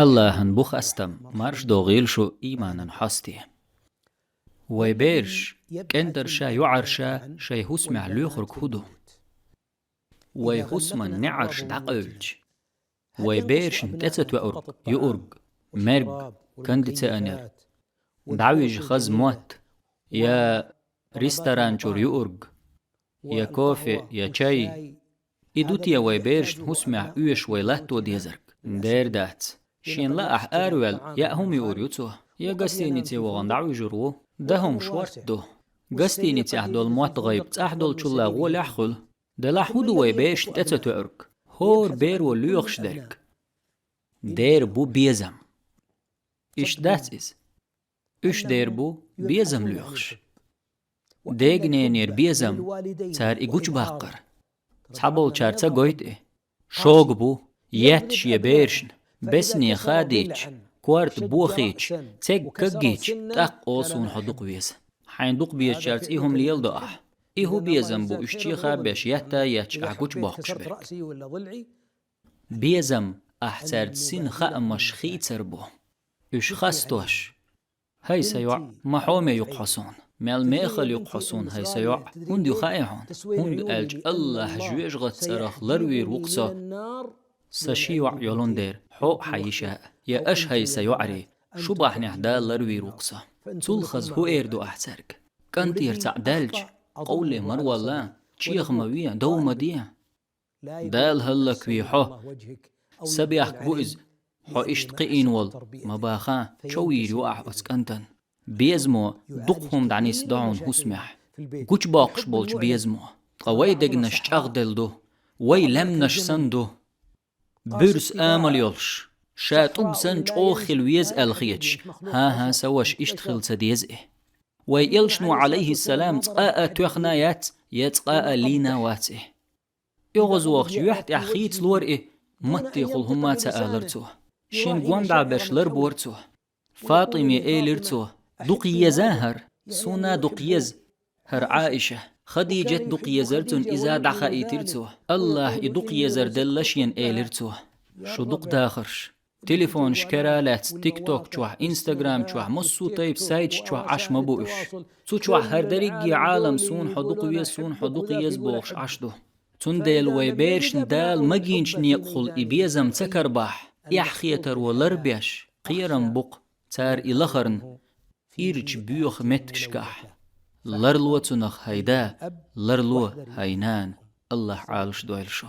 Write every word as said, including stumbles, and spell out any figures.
Аллахьан бу хастам, марш догӀийла шу иманан хьосте. Вай бераш, кӀентарша, йоӀарша шай хӀусамехь лоьхург хӀун ду? Вай хӀусаман неӀарш дӀакъевлча, вай берашна тӀе ца тоьург, юург, мерг, кондиционер, дӀавижа хаза мотт, я ресторан чура юург, я кофе, я чай. И ду те вай берашна хӀусамехь оьшуш вай латто дезарг? Дера дац. Шена лаахь араваьлла, яа хӀума юур ю цо, я гостинице вахана дӀавуьжур ву. ДӀа хӀума шортта ду. Гостиницехь долу мотт гӀайба цӀахь долчул гӀолехь хуьлу. Делахь хӀун ду вай берашна тӀе ца тоьург? ХӀора беро лоьхуш дерг. Дера бу безам. Иштта дац иза? Уьш дера бу безам лоьхуш. Дегненера безам, цара и гучубаккхар. Цхьаболчара ца гойту и. Шога бу, етта шен берашна, бесне хадийча, корта бохийча, церг кагйича, тӀаккха олу суна хьо дукха веза. Хьайна дукха безачаьрца и хӀума леладо ахь. И хӀун безам бу, уьш чехабеш етта а етташ ахь гучубоккхуш берг? Безам ахь цаьрца син хаамаш хийцар бу. Уьш хастош. ХӀай сан йоӀ, ма хьоме ю-кх хьо суна, мел мехала ю-кх хьо суна, хӀай сан йоӀ, хӀунда ю хаьий хьуна? ХӀунда аьлча Аллахь жоьжахатин цӀарах ларвийр ву-кх со, сан ши йоӀ йолун дера, хьо а, хьан йиша а, я аша, хӀай сан йоӀарий, шу бахьанехь Дала ларвийр ву-кх со. Цул хаза хӀун эр ду ахь цаьрга? КӀантера цхьаъ даьлча, къовле мара валла, чеха ма ве, дов ма де. Дала хӀаллакве хьо. Са бехк бу иза, хьо иштта кхиийна волу, ма баха, чов йийр ю ахь оцу кӀантана. Безамо дукха хӀума дӀанисдо хьуна хӀусамехь. Гучубоккхуш болчу безамо. Ткъа вай дегнаш чӀагӀделла ду, вай лаьмнаш санна ду. Буьрса амал йолуш, ша тӀулг санна чӀогӀа хила веза аьлла хеташ, хӀан-хӀа, сан ваша, иштта хила ца деза и. Вай элчано, Ӏалайхиссалам, цкъа а тоьхна яц, я цкъа а лийна вац и. ОьгӀазвахча юьхь тӀехь хийцалора и, маттехула хӀумма а ца алара цо. Шен гондӀа берш ларбора цо. ФатӀиме элира цо: «Дукха еза хӀара, суна а дукха еза хӀара Ӏаиша, Хадижат дукха езара цунна», иза дӀахаийтира цо. «Аллахь и дукха езар делла шена», элира цо. Шу дукха дахарш. Телефонаш кара а лаьцна, тикток чохь, инстаграм чохь, массо а тайпа сайташ чохь Ӏаш ма бу уьш. Цу чохь хӀара дерриге Ӏалам суна хьо дукха веза, суна хьо дукха еза бохуш Ӏаш ду. Цундела вай берашна Дала магийначу некъахула и безам ца карабахь, эхь хетаро ларбеш, кхерам бу-кх цара и лахарна ирча боьха меттигашкахь. Ларло цунах, хӀай да, ларло, хӀай нана. Аллахь Ӏалаш дойла шу.